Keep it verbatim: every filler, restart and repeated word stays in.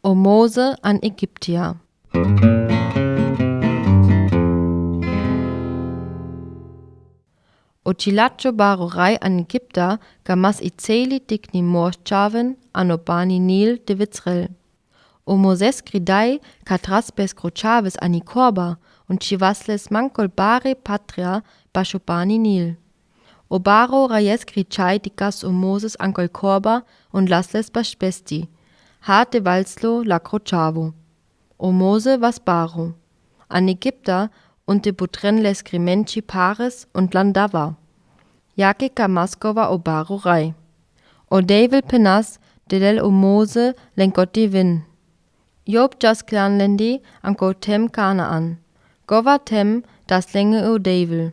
O Mose an Egiptia. O čhilačo baro rej an Egipta, ka mas i celi tikni môrz čawen, ano pani Nil te wëcrel. O Moses kri dej, ka tras bez kro čawes ani kôrba, un čhi wasles mankol bare patria, bašo pani Nil. O baro rej jes kri čej, ti kas o Moses ankol kôrba, un lasles baš pesti. Hate walslo la kro čawo. O Mose was baro. An Egipta, un te butren les kri menči pares un landawa. Jake ka maskowa o baro rej. O dejwel penas, te lel o Mose, lengoti win. Jop čas klanlendi, anko tem Kanaan. Gowa tem, das lenge o dejwel.